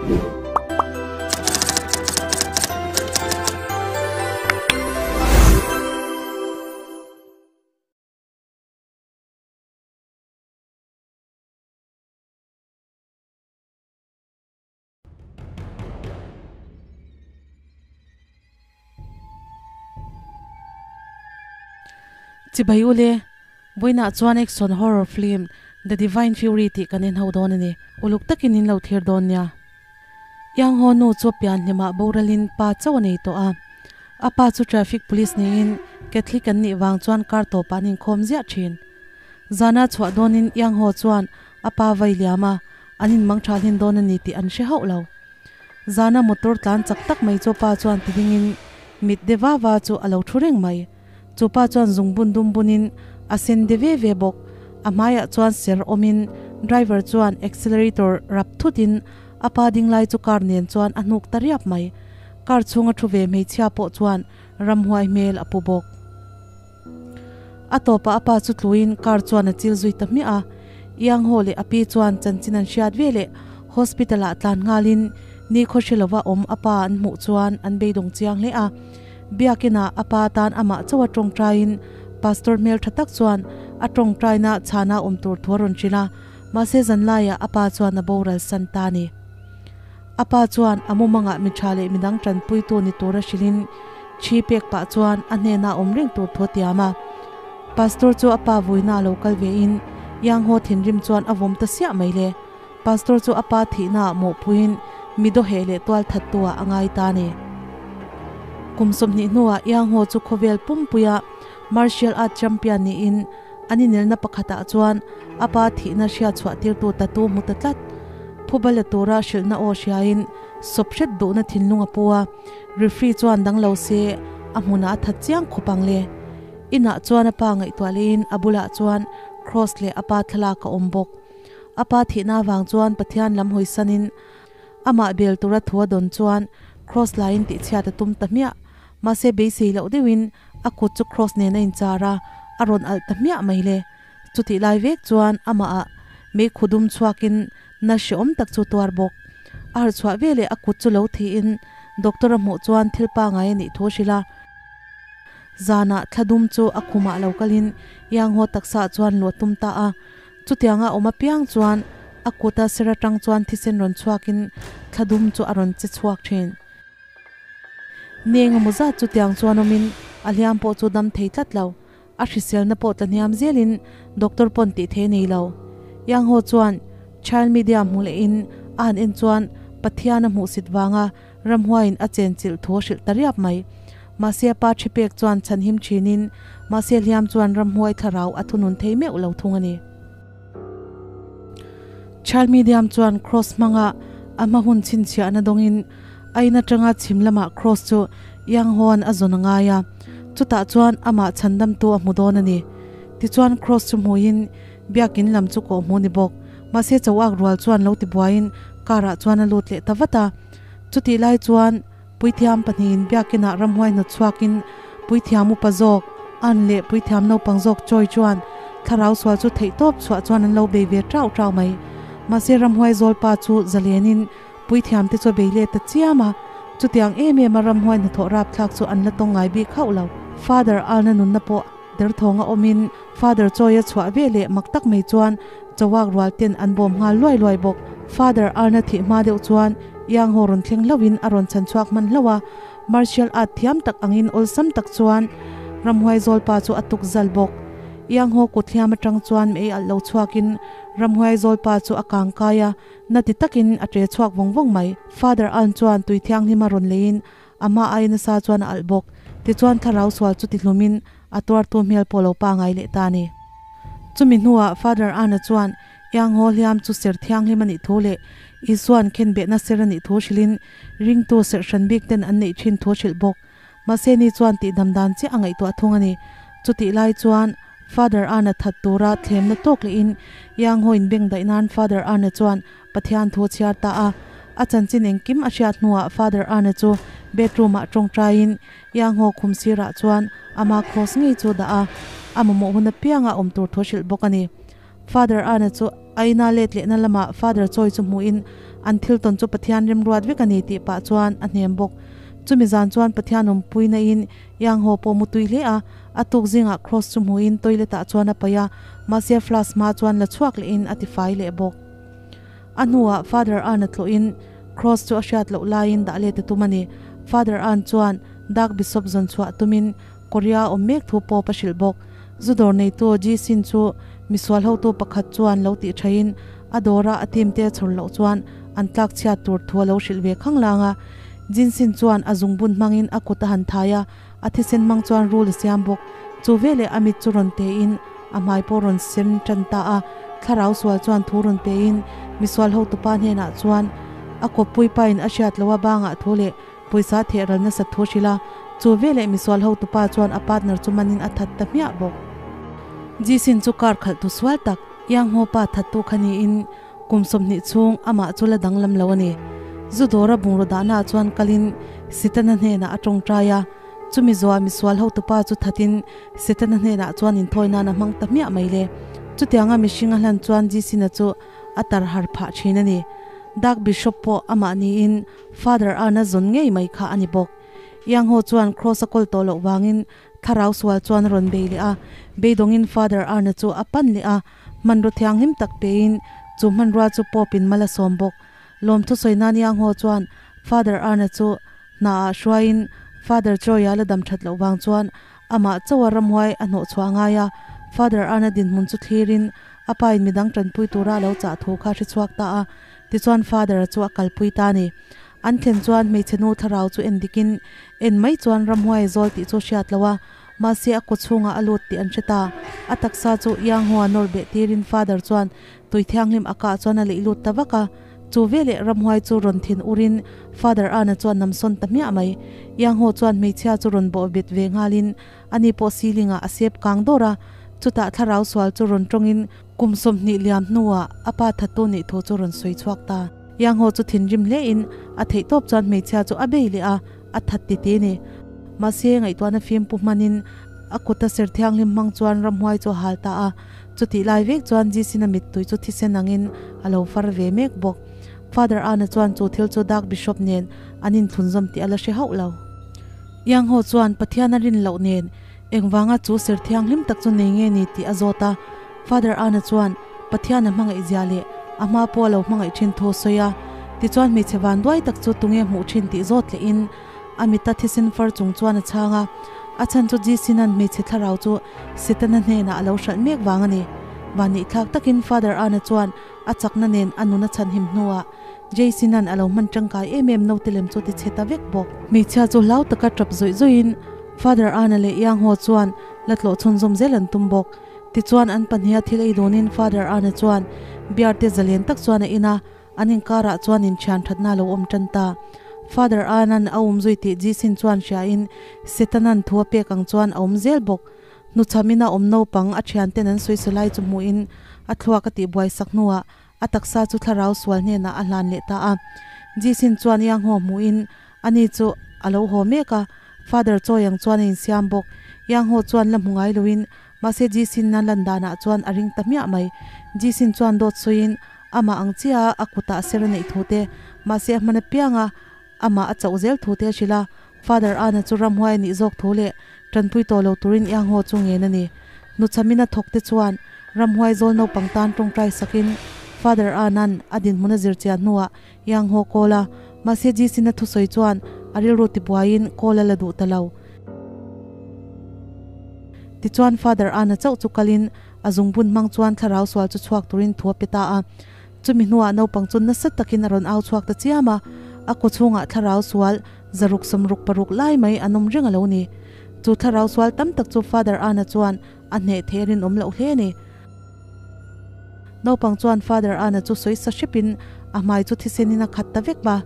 Chibai ule, vawiinah chuan action horror film The Divine Fury tih kan en ho dawn a ni. Uluk takin in lo thlir dawn nia. Yang Ho nu chu pian hlimah boralin pa chauh a nei tawh a. A pa chu traffic police niin Catholic an nih vang chuan kar tawpah an inkhawm ziah thin. Zana chhuah dawnin Yang Ho chuan a pa vai liam a, an inmang tha hlin dawn a ni tih an hre hauh lo. Zana motor tlan chak tak mai chu pa chuan ti dingin mit de va va chu a lo thu reng mai. Chu pa chuan zungbun dum bunin a sen de ve ve bawk. A hmaiah chuan ser awmin driver chuan accelerator rap thutin a pa ding lai chu car nen chuan a hnuk ta riap mai. Car chhunga thu ve hmeichhia pawh chuan ramhuai hmel a pu bawk. A tawpah a pa chu tluin car chuan a chil zui ta hmiah a. Iang haw leh a pi chuan chanchin an hriat ve leh hospital ah tlan nghalin ni khaw hre lova awm a pa an hmuh chuan an beidawng chiang hle a. Biakinah a pa tan amah chauh a tawngtaiin pastor hmel tha tak chuan a tawngtaina chhana awm tur thu a rawn hrilh a, mahse zanlaiah a pa chuan a boral san ta a ni. A pa chuan a mumangah mi tha leh midang tanpuitu ni tura hrilhin thi pek pah chuan a hnena awm reng tur thu a tiam a. Pastor chu a pa vuina a lo kal vein Yang Ho thinrim chuan a vawm ta siah mai le. Pastor chu a pa thihnaah mawhpuiin mi dawheh leh tual thattu ah a ngai ta a ni. Kum 20 hnuah Yang Ho chu khawvel pumpuia martial art champion niin an inelna pakhatah chuan a pa thihna hriat chhuah tirtu tattoo hmu ta tlat. Phuba la tura hrilhna aw hriain sawp hret duhna thinlung a pu a, referee chuan dang lo se a hmunah a that chiang khawp ang le. Inah chuan a pa ngaihtuah lehin a bulah chuan cross leh a pa thlalak a awm bawk. A pa thihna avang chuan Pathian lam hawisanin amah bel tura thu a dawn chuan cross laiin tihchhiat a tum ta hmiah. Mahse beisei loh deuhin a kut chu cross nen a inchar a, a rawn alh ta hmiah mai le. Chutih lai vek chuan amahah meikhu dum chhuakin na hreawm tak chu tuar bawk. A harh chhuah veleh a kut chu lo thiin doctor a hmuh chuan thil pangai a nih thu a hrilh a. Zanah thla dum chu a khumah lo kalin Ianghaw taksaah chuan luah tum ta a. Chutianga awm apiang chuan a kuta ser atang chuan thisen rawn chhuakin thla dum chu a rawn che chhuak thin. Neng emaw zat chutiang chuan awmin a hliam pawh chu dam thei tlat lo. A hriselna pawh tla hniam zelin doctor pawn tih thei a nei lo. Yang Ho chuan child media hmuh lehin a han en chuan Pathian a hmuhsit vanga ramhuaiin a chenchilh thu a hrilh ta riap mai. Mahse a pa thi pek chuan chhanhim thinin mahse hliam chuan ramhuai thlarau a thunun thei meuh lo thung a ni. Child medium chuan cross hmanga a hma hun chhinchhiahna dawngin a in atanga chhim lamah cross chu Yang Hoan a zawn a ngai a, chutah chuan amah chhandamtu a hmu dawn a ni. Tichuan cross chu hmuin biakin lam chu kawh hmu ni bawk. Mahse choak rual chuan lo tibuaiin car ah chuan a lut leh ta vat a. Chutih lai chuan Puithiam pahnihin biakinah ramhuai hnawt chhuakin Puithiam upa zawk, Ann leh Puithiam naupang zawk Choi chuan thlarau sual chu theihtawp chhuah chuan an lo bei ve trau trau mai. Mahse ramhuai zawlpa chu zalenin Puithiam te chu a bei let ta chiam a, chutiang em em a ramhuai hnathawh rapthlak chu an la tawng ngai bik hauh lo. Father Alna nunna pawh derthawng a awmin Father Choi a chhuah ve leh mak tak mai chuan chawak rual ten an bawm nghal luai luai bawk. Father Arna thih hma deuh chuan Iang haw rawn thleng hlauhin a rawn chhan chhuak hman hlauh a, martial art thiam tak angin awlsam tak chuan ramhuai zawlpa chu a tuk zal bawk. Iang haw kut hliam atang chuan mei alh lo chhuakin ramhuai zawlpa chu a kang kai a, na ti takin a ṭe chhuak vawng vawng mai. Father Arn chuan tui thianghlim a rawn leiin a hma ai nasa chuan a alh bawk. Tichuan thlarau sual chu ti hlumin a tuartu hmel pawh lo pangai leh ta a ni. Chumi hnuah Father Anna chuan Ianghaw hliam chu ser thianghlim a nih thu leh Isua'n khenbehna ser a nih thu hrilhin ringtu serh hran bik ten an neih thin thu hrilh bawk. Mahse ni chuan tihdam dan chiah a ngaihtuah thung a ni. Chutih lai chuan Father Anna that tura thlemna tawk lehin Ianghaw inbeng daih nan Father Anna chuan Pathian thu a chhiar ta a. A chanchin engkim a hriat hnuah Father Anna chu bedroom-ah tawngtaiin Ianghaw khum sirah chuan ama cross ngei chu dah a, a mamawh hun apianga awm tur thu hrilh bawk a ni. Father Anna chu a ina let lehna lamah Father Choi chu hmuhin An thil tawn chu Pathian remruat vek a ni tih pah chuan a hnem bawk. Chumi zan chuan Pathian awmpuina in Yang Ho pawh mutui hle a, a tuk zingah Cross chu hmuhin toilet ah chuan a paih a, mahse flask hma chuan la chhuak lehin a tifai leh bawk. A hnuah Father An a tlawhin Cross chu a hriat loh laiin dah let a tum a ni. Father An chuan Dark Bishop zawn chhuah tumin Korea awm mek thu pawp a hrilh bawk. Zu dawr neitu Ji Sin chu misual hotu pakhat chuan lo tih thain a dawra a team te chhawr loh chuan an tlak chhiat tur thu a lo hrilh ve khang lang a. Jin Sin chuan a zungbun hmangin a kut a han thai a, a thisen hmang chuan rul a siam bawk. Chu veleh a mit chu rawn tein a hmai pawh rawn sem tan ta a. Thlarau sual chuan thu rawn pein misual hotupa hnenah chuan a kawppui pain a hriat loh a bangah thu leh Pawisa theh ral nasat thu hrilh a, chu veleh misual hotupa chuan a partner chu manin a that ta hmiah bawk. Jisin chu car khalh tu sual tak, Yang Ho pa thattu kha niin kum 20 chhung amah chu la danglam lo a ni. Zu dawra bungraw dahnaah chuan kalin Setana hnenah a tawngtai a, chumi zawhah misual hotupa chu thatin Setana hnenah chuan inthawi nan a hmang ta hmiah mai le. Chutianga mihring a hlan chuan Jisina chu a tar har phah thin a ni. Dark Bishop pawh amah niin Father Arna zawn ngei mai kha a ni bawk. Yang Ho chuan Cross a kawl tawh loh vangin thlarau sual chuan a rawn bei leh a, beidawngin Father Arna chu a pan leh a, hmanraw thianghlim tak pein chu hmanrua chu Pope in mal a sawm bawk. Lawmthu sawi nan Yang Ho chuan Father Arna chu hnaah hruaiin Father Choi-a la dam that loh vang chuan amah chauha ramhuai a hnawh chhuah a ngai a, Father Arna dinhmun chu thlirin a pa in midang tanpui tura a lo chah thu kha hre chhuak ta a. Tichuan Father-a chu a kalpui ta a ni. An thlen chuan hmeichhe nu thlarau chu en dikin en mai chuan ramhuai a zawl tih chu hriat lo a, mahse a kaw chhungah a lut tih an hre ta. A taksa chu Ianghua nawr beh tirin Father chuan tui thianghlim a kah chuan a leih lut ta vak a. Chu veleh ramhuai chu rawn thin urin Father Ana chuan namsawn ta hmiah mai. Ianghaw chuan hmeichhia chu rawn bawh bet ve nghalin ani pawh ceiling ah a sep kang dawr a. Chutah thlarau sual chu rawn tawngin Kum 20 liam hnuah a pa thattu nih thu chu rawn sawi chhuak ta. Yangho chu thinrim hle in a theih tawp chuan hmeichhia chu a bei leh a, a that ti ti ni. Mahse, ngaihtuahna fim pu hmanin a kuta ser thianghlim hmang chuan ramhuai chu a hal ta a. Chutih lai vek chuan Jisina mittui chu thisen angin a lo far ve mek bawk. Father Ana chuan chu thil chu Dark Bishop nen an inthlunzawm tih a la hre hauh lo. Yangho chuan Pathian a rin loh nen Engvanga chu ser thianghlim tak chu nei nge ni tih a zawt a. Father Anna chuan Pathian a hmangaih zia leh a hma pawh a lo hmangaih thin thu a sawi a. Tichuan hmeichhe vanduai tak chu tunge hmuh thin tih zawt lehin a mita thisen far chung chuan a chhang a. A chhan chu Jisina'n hmeichhe thlarau chu Setana hnenah a lo hralh mek vang a ni. Vanneihthlak takin Father Anna chuan a chakna nen a nun a chhanhim hnuah Jaycina'n a lo hman tangkai em em naute lem chu ti chhe ta vek bawk. Hmeichhia chu hlau taka tap zawih zawihin Father Anna leh Yang Ho chuan la tlawh chhunzawm zel an tum bawk. Tichuan an pahniha thil ei dawnin Father Anna chuan beer te zalen tak chuan a in a, an inkarah chuan inthian thatna a lo awm tan ta. Father Anna'n a awm zui tih Jaycin chuan hriain Setana'n thu a pek ang chuan a awm zel bawk. Hnuchhamin a awm naupang a thianten an sawi salai chu hmuhin a thluak a tihbuai sak hnuah A taksa chu thlarau sual hnenah a hlan leh ta a. Jisin chuan Yang Ho hmuhin ani chu a lo haw mek a, Father chawi ang chuan a insiam bawk. Yang Ho chuan la hmu ngai loin mahse Jisin a lan danah chuan a ring ta hmiah mai. Jisin chuan dawt sawiin amah ang chiah a kutah ser a neih thu te, mahse a hman apianga amah a chauh zel thu te a hrilh a. Father Ana chu ramhuai a nih zawk thu leh tanpui tawh lo turin Yang Ho chu ngen a ni. Hnuchhamin a thawk te chuan Ramhuai zawl naupang tan tawngtai sakin Father Anand a dinhmun a zir chian hnuah Yang Ho call a, mahse Jisin a thusawi chuan a rilru tibuaiin call a la duh ta lo. Tichuan Father Ana chauh chu kalin a zungbun hmang chuan thlarau sual chu chhuak turin thu a pe ta a. Chumi hnuah naupang chu nasa takin a rawn au chhuak ta chiam a, a kaw chhungah thlarau sual 666 lai mai an awm reng a lo ni. Chu thlarau sual tam tak chu Father Ana chuan A hneh theih a rinawm loh hle a ni. Naupang chuan Father Ana chu sawi sa hrepin a hmai chu thisenin a khat ta vek va.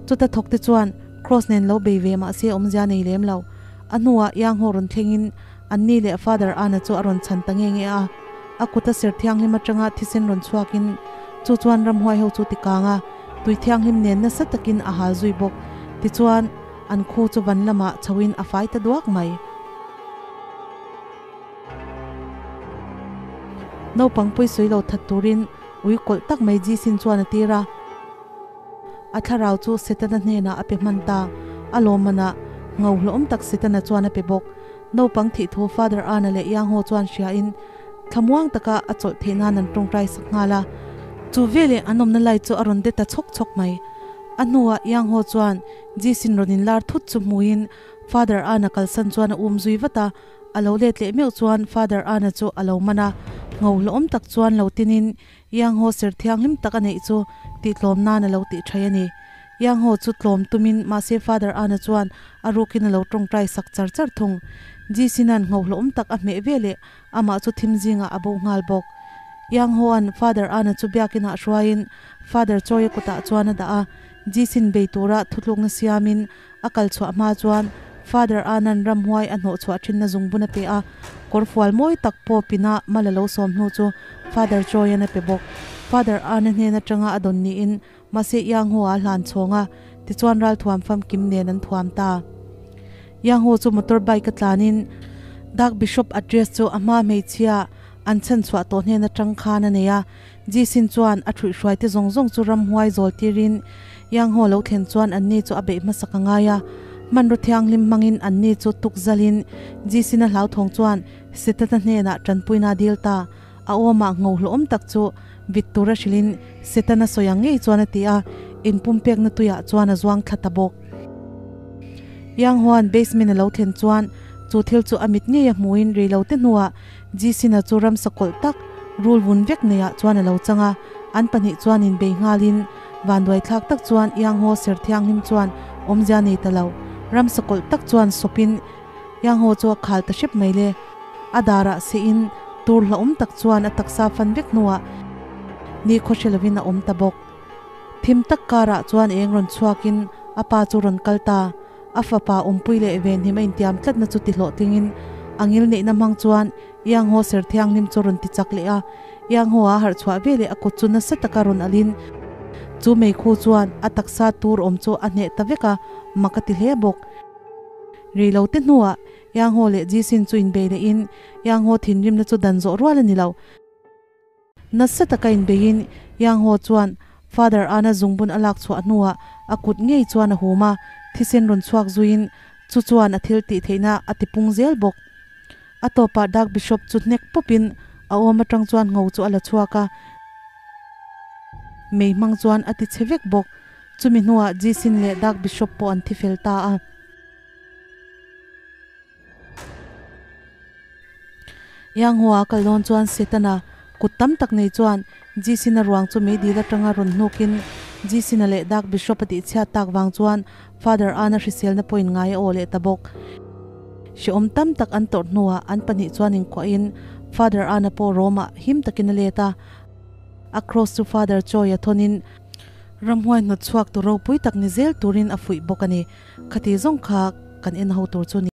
Chuta thawk te chuan Cross nen lo bei ve mahse awmzia nei lem lo. A hnuah Yang Ho rawn thlengin anni leh Father Ana chu a rawn chhan ta nge nge a. A kut a ser thianghlim atanga thisen rawn chhuakin chu chuan ramhuai ho chu ti kang a, tui thianghlim nen nasa takin a hal zui bawk. Tichuan. An khu chu van lamah chhoin a fai ta duak mai. Naupang pawi sawi lo that turin Ui kawlh tak mai Jisin chuan a tir a. A thlarau chu Setana hnenah a pe hman ta. A lawmmanah ngho hlawm tak Setana chuan a pe bawk. Naupang thih thu Father Ana leh Yang Ho chuan hriain thlamuang taka a chawlh theih nan an tawngtai sak nghal a. Chu veleh an awmna lai chu a rawn de ta chhawk chhawk mai. A hnuah Yang Ho chuan Jisin rawn inlar thut chu hmuin Father Ana kalsan chuan a um zui vat a. A lo let leh meuh chuan Father Ana chu a lo man a, ngho hlawm tak chuan lo tinin Yang Ho ser thianghlim tak a neih chu tih tlawm nan a lo tih thai a ni. Yang Ho chu tlawm tumin mahse Father Ana chuan a rukin a lo tawngtai sak char char thung. Jisina'n ngho hlawm tak a hmeh ve leh amah chu thim zingah a bo nghal bawk. Yang Ho-a'n Father Ana chu biakinah hruaiin Father Chawia kutah chuan a dah a, Jisin bei tura thutlukna siamin A kal chhuah hma chuan Father Anand ramhuai a hnawh chhuah thinna zungbun a pe a, kawrfual mawi tak pawh pina mal a lo sawm hnu chu Father Choi-a'n a pe bawk. Father An-a hnen atanga a dawn niin mahse Yang-ho-a a hlan chhawng a, tichuan ralthuam famkim nen an thuam ta. Yang-ho chu motor bike a tlanin Dark Bishop address chu a hma hmeichhia an chhan chhuah tawh hnen atang khan a nei a, Jisin chuan a ṭhuihhruaite zawng zawng chu ramhuai zawl tirin Yang-ho lo thlen chuan anni chu a beih hmasak a ngai a. Hmanraw thianghlim hmangin anni chu tuk zalin Jisin-a hlauthawng chuan Setana hnenah ṭanpuina a dil ta. A awmah ngho hlawhawm tak chu vit tura hrilhin Setana sawi ang ngei chuan a ti a, inpumpekna tuiah chuan a zuang thla ta bawk. Yang-hoa'n basement a lo thlen chuan chu thil chu a mit ngei a hmuhin reilote hnuah Jisina chu ramsa kawlh tak, rul vun vek neiah chuan a lo chang a, an pahnih chuan inbei nghalin vanduai thlak tak chuan Ianghaw ser thianghlim chuan awmzia nei ta lo. Ramsa kawlh tak chuan sawpin Ianghaw chu a khal ta hrep mai le. A darah sehin tur hlauhawm tak chuan a taksa fan vek hnuah ni khaw hre lovin a awm ta bawk. Thim tak karah chuan eng rawn chhuakin a pa chu rawn kal ta. A fapa awmpui leh venhim a intiam tlatna chu ti hlawhtlingin a ngil neihna hmang chuan Ianghaw ser thianghlim chu rawn ti chak leh a. Ianghaw a harh chhuah veleh a kut chu nasa taka rawn alhin chu meikhu chuan a taksa tur awm chu a hneh ta vek a, mak a ti hle bawk. Rei lo te hnuah Ianghaw leh Jisin chu inbei lehin Ianghaw thinrimna chu dan zawh rual a ni lo. Nasa taka inbeiin Yang Ho chuan Father Ana zungbun a lak chhuah hnuah a kut ngei chuan a hum a, thisen rawn chhuak zuiin chu chuan a thil tih theihna a ti pung zel bawk. A tawpah Dark Bishop chu hnek pawpin a awm atang chuan ngho chu a la chhuak a, mei hmang chuan a ti chhe vek bawk. Chumi hnuah Jisin leh Dark Bishop pawh an thi fel ta a. Yanghua a kal dawn chuan Setana kut tam tak nei chuan Jisina ruang chu meidil atanga rawn hnukin Jisina leh Dark Bishop a tihchhiat tak vang chuan Father Ana hriselna pawhin ngai a aw leh ta bawk. Hrehawm tam tak an tawrh hnuah an pahnih chuan inkuahin Father Ana pawh Rome-ah him takin a let a, a cross chu Father Choi a thawnin ramhuai hnawt chhuak tur ropui tak ni zel turin a fuih bawk a ni. Khati zawng kha kan en ho tur chu ni.